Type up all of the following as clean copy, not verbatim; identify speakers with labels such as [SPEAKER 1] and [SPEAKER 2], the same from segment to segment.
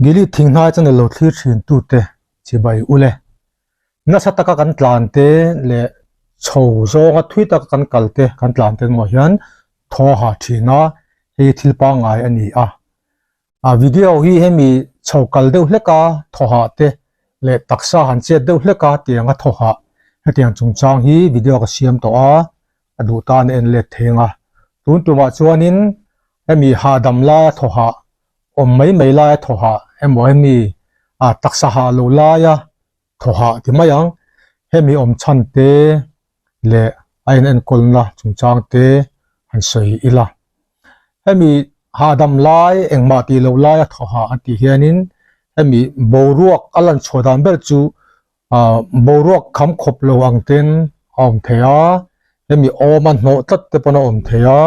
[SPEAKER 1] Gilead thinghnai channel lo thlir thin tute chibai ule. Nasa taka kan tlan te leh chho zawnga thui taka kan kal te kan tlan te emaw hian thaw a ha thin a, hei thil pangngai a ni a. A video hi hemi chho kal deuh hlek a thaw hah te leh taksa han chet deuh hlek a tiang a thaw hah hetiang chungchang hi video ka siam tawh a, a duh tan a en let thei ang a. Tun tumah chuanin hemi hahdam laia thaw hah awm mai mai laia thaw hah emaw hemi taksa hah lo laia thaw hah ti mai ang. Hemi awm chhan te leh a in enkawlna chungchang te han sawi ila. Hemi hahdam lai engmah tih loh laia thaw hah an tih hianin hemi boruak a lan chhuah dan ber chu ah boruak kham khawp lo ang ten a awm thei a, hemi awm a hnawh tlat te pawn a awm thei a,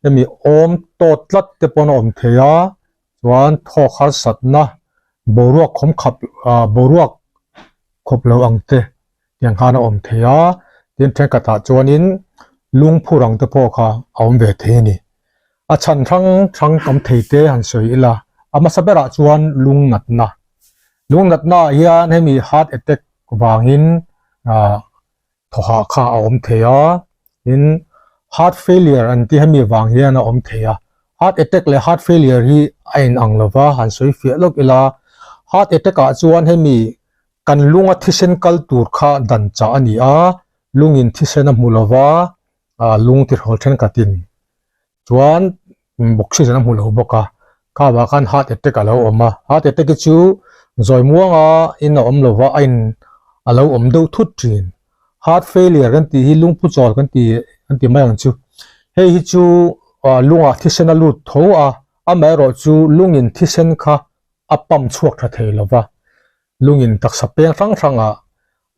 [SPEAKER 1] hemi awm tawt tlat te pawn a awm thei a, chuan thawk harsatna boruak khawm khap ah boruak khawp lo ang te tiang khan a awm thei a, tin thenkhatah chuanin lungphur ang te pawh kha a awm ve thei a ni. A chhan hrang hrang tam thei te han sawi ila, a hmasa berah chuan lung natna. Lung natna ah hian hemi heart attack vangin ah thawhah kha a awm thei a, tin heart failure an tih hemi vang hian a awm thei a. Heart attack leh heart failure hi a in ang lova han sawi fiah lawk ila, heart attack ah chuan hemi kan lunga thisen kal tur kha dan chah a ni a, lungin thisen a hmu lova, ah lung tihrawl thenkhatin chuan oxygen a hmu lo bawk a kha vah khan heart attack a lo awm a heart attack hi chu zawi muanga in a awm lo va a in a lo awm deuh thut thin heart failure kan tih hi lungphu chawl kan ti kan ti mai ang chu hei hi chu ah lungah thisen a lut tho a amaherawh chu lungin thisen kha a pump chhuak tha thei lo va lungin taksa peng hrang hrangah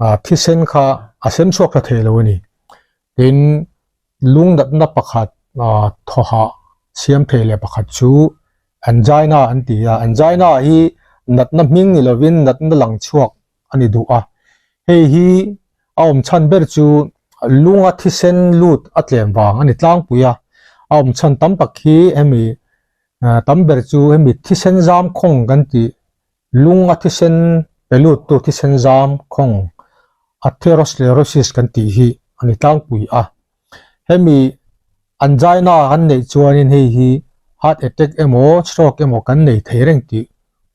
[SPEAKER 1] ah thisen kha a sem chhuak tha thei lo a ni. Tin, lung natna pakhat ah thawhah siam thei leh pakhat chu angina an ti a, angina hi natna hming ni lovin natna lang chhuak a ni duh a. Hei hi a awm chhan ber chu lunga thisen lut a tlem vang a ni tlangpui a, a awm chhan tam tak hi hemi tam ber chu hemi thisen zam khawng kan tih Lung a thisen pe lut tu thisen zam khawng atherosclerosis kan tih hi a ni tlangpui a. Hemi angina kan neih chuanin hei hi heart attack emaw stroke emaw kan nei thei reng tih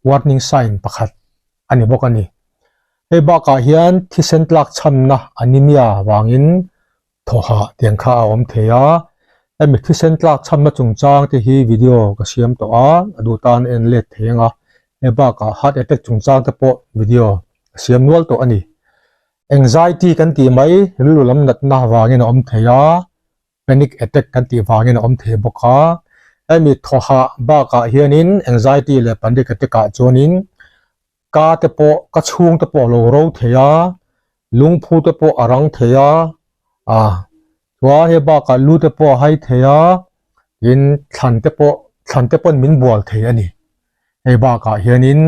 [SPEAKER 1] warning sign pakhat a ni bawk a ni. Hei bakah hian thisen tlak chhamna anemia vangin Thawhah tiang kha a awm thei a, hemi thisen tlak chhamna chungchang te hi video ka siam tawh a, a duh tan en let thei ang a, hei bakah heart attack chungchang te pawh video ka siam nual tawh a ni. Anxiety kan tih mai rilru lam natna vangin a awm thei a, panic attack kan tih vangin a awm thei bawk a, hemi thawhah bakah hianin anxiety leh panic attack ah chuanin Ka te pawh ka chhung te pawh a lo ro thei a, lungphu te pawh a rang thei a, a chuan hei bakah lu te pawh a hai thei a, tin thlan te pawh thlan te pawn min bual thei a ni. Hei bakah hianin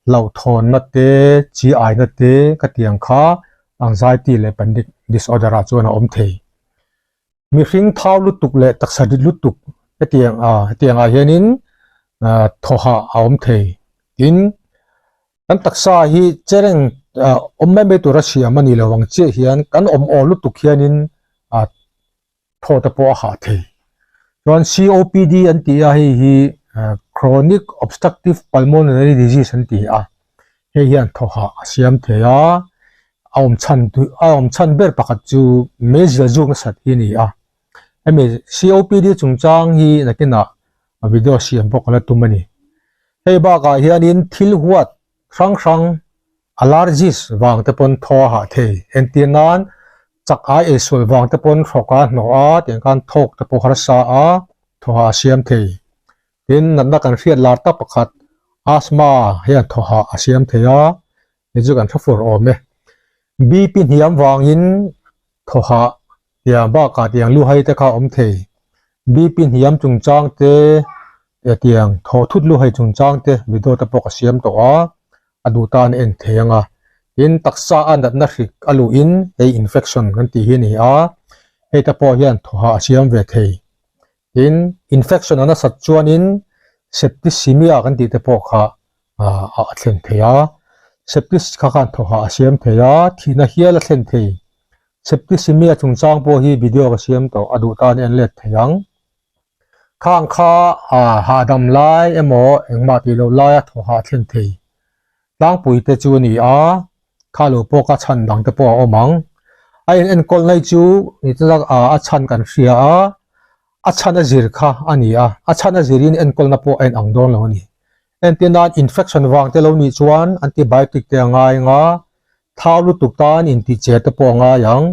[SPEAKER 1] hlauhthawnna te chi aina te ka tiang kha anxiety leh panic disorder ah chuan a awm thei. Mihring thau lutuk leh taksa rit lutuk hetiang a hetiang ah hianin ah thawhah a awm thei tin kan taksa hi chereng ah awm mai mai tura siam a ni lo ang chiah hian kan awm aw lutuk hianin ah thaw te pawh a hah thei chuan C_O_P_D an tih a hei hi chronic obstructive pulmonary disease an ti a hei hian thawhah a siam thei a a awm chhan a awm chhan ber pakhat chu meizial zuk nasat hi a ni a hemi C_O_P_D chungchang hi nakinah video siam pawh ka la tum a ni hei bakah hianin thil huat hrang hrang allergies vang te pawn thaw a hah thei entir nan chak ai eisual vang te pawn hrawk a hnawh a tiang khan thawk te pawh harsa a thaw hah a siam thei. Tin, natna kan hriat lar tak pakhat asthma hian thawhah a siam thei a, hei chu kan hre fur awm e. BP hniam vangin thawhah tiang bakah tiang lu hai te kha a awm thei. BP hniam chungchang te tiang thaw thut lu hai chungchang te video te pawh ka siam tawh a, a duh tan a en thei ang a. Tin, taksa a natna hrik a luhin hei infection kan tih hi a ni a, hei te pawh hian thawhah a siam ve thei. Tin, infection a nasat chuanin septicemia kan tih te pawh kha A thlen thei a, septis kha khan thawhah a siam thei a, thihna hial a thlen thei. Septicemia chungchang pawh hi video ka siam tawh a duh tan en let thei ang. Khang kha hahdam lai emaw engmah tih loh laia thawhah a thlen thei tlangpui te chu a ni a, kha lo pawh ka chhan dang te pawh a awm ang. A in enkawl nai chu a chhan kan hria a, A chhan a zir kha a ni a, a chhan a zirin enkawlna pawh a inang dawn lo a ni. Entir nan infection vang te lo nih chuan antibiotic te a ngai ang a, thau lutuk tan intihcher te pawh a ngai ang.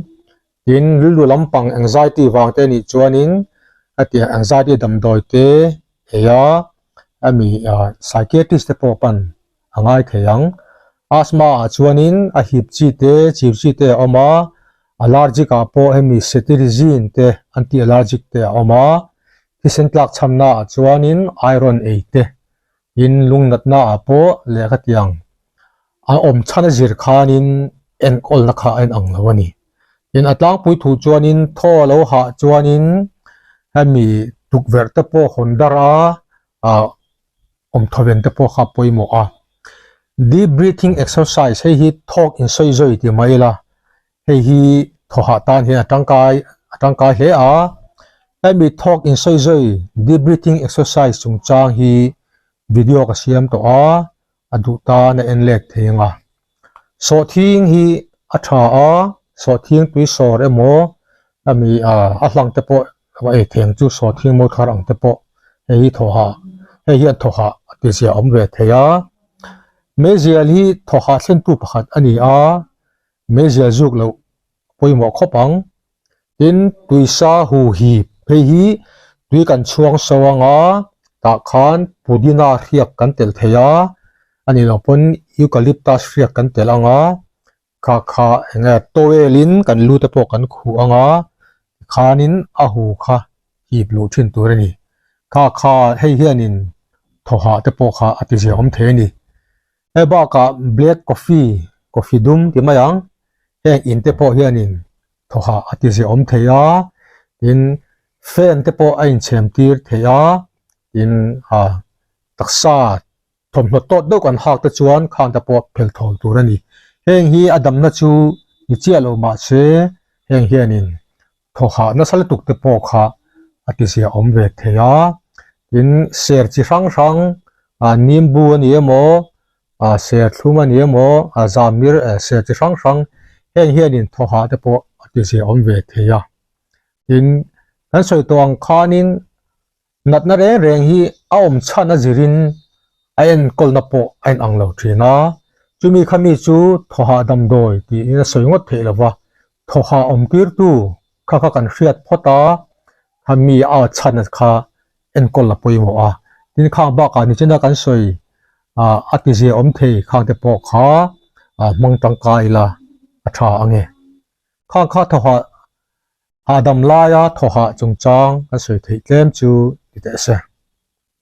[SPEAKER 1] Tin, rilru lampang anxiety vang te nih chuanin hetiang anxiety damdawi te ei a, hemi psychiatrist te pawh pan a ngai thei ang. Asthma ah chuanin a hip chi te, chiu chi te a awm a, allergic ah pawh hemi cetirizine te anti allergic te a awm a, thisen tlak chhamna ah chuanin iron ei te in lungnatna ah pawh lehkha tiang a awm chhan a zir khanin enkawlna kha a inang lo a ni. Tin a tlangpui thu chuanin thaw a lo hah chuanin hemi tukverh te pawh hawn darh a ah awm thawven te pawh kha pawimawh a. Deep breathing exercise hei hi thawk insawi zawi ti mai ila hei hi thawhah tan hian a tangkai a tangkai hle a. Hemi thawk insawi zawi deep breathing exercise chungchang hi video ka siam tawh a, a duh tan a en let thei ang a. Sawhthing hi a tha a, sawhthing tui sawr emaw ami a hlang te pawh a ei thei ang chu sawhthing mawi thar ang te pawh hei hi thawhah hei hian thawhah a ti zia awm ve thei a. Meizial hi thawhah thlentu pakhat a ni a, meizial zuk loh pawimawh khawp ang. Tin, tuisa hu hip phei hi tui kan chhuang so anga tah khan pudina hriak kan telh thei a, a nih loh pawn eucalyptus hriak kan telh anga kha kha eng nge towel in kan lu te pawh kan khuh anga tikhanin a hu kha hip luh thin tur a ni. Kha kha hei hianin thawhah te pawh kha a ti zia awm thei a ni. Hei bakah black coffee, coffee dum ti mai ang, heng in te pawh hianin thawhah a ti ziah awm thei a, tin fan te pawh a inchhem tir thei a, tin ah taksa thawmhnaw tawt deuh kan hak te chuan khang te pawh phel thawl tur a ni. Heng hi a damna chu ni chiah lo mahse heng hianin thawhah nasa lutuk te pawh kha a ti ziah awm ve thei a, tin ser chi hrang hrang ah nimbu a ni emaw ah ser thlum a ni emaw ah zamir eh ser chi hrang hrang heng hianin thawhah te pawh a ti ziah awm ve thei a, tin kan sawi tawh ang khanin Natna reng reng hi a awm chhan a zirin a enkawlna pawh a inang lo thin a, chumi kha mi chu thawhah damdawi tiin a sawi ngawt theih lo va, thawhah awm tirtu kha kha kan hriat phawt a, kha mi a chhan kha enkawl a pawimawh a, tin khang bakah nichina kan sawi a tizia awm thei khang te pawh kha hmang tangkai ila a tha ange. Khang kha thawhah Hahdam laia thawhah chungchang kan sawi theih tlem chu ti teh se.